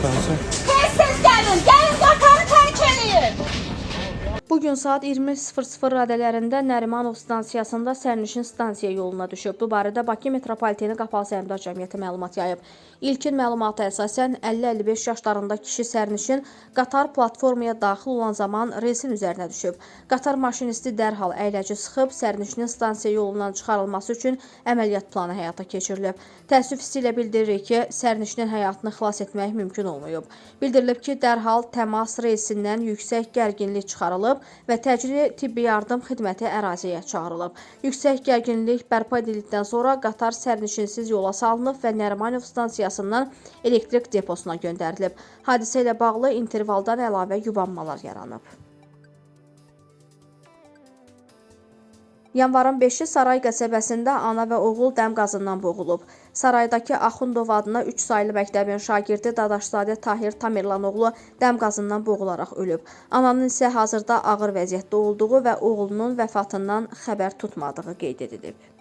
Stansiya. Tez-tez gəlin, gəlin qatarı tərk eləyin. Bu gün saat 20:00 radələrində Nərimanov stansiyasında sərnişin stansiya yoluna düşüb. Bu barədə Bakı Metropoliteni Qapalı Səhmdar Cəmiyyəti məlumat yayıb. İlkin məlumata əsasən 50-55 yaşlarında kişi sərnişin qatar platformaya daxil olan zaman relsin üzərinə düşüb. Qatar maşinisti dərhal əyləci sıxıb, sərnişinin stansiya yolundan çıxarılması üçün əməliyyat planı həyata keçirilib. Təəssüf hissi ilə bildiririk ki, sərnişinin həyatını xilas etmək mümkün olmayıb. Bildirilib ki, dərhal təmas relsindən yüksək gərginlik çıxarılıb və təcili tibbi yardım xidməti əraziyə çağırılıb. Yüksək gərginlik bərpa edildikdən sonra qatar sərnişinsiz yola salınıb və Nərimanov stansiyasından elektrik deposuna göndərilib. Hadisə ilə bağlı intervaldan əlavə yubanmalar yaranıb. Yanvarın 5-i Saray qəsəbəsində ana və oğul dəm qazından boğulub. Saraydakı Axundov adına 3 saylı məktəbin şagirdi Dadaşzadə Tahir Tamerlanoğlu dəm qazından boğularaq ölüb. Ananın isə hazırda ağır vəziyyətdə olduğu və oğlunun vəfatından xəbər tutmadığı qeyd edilib.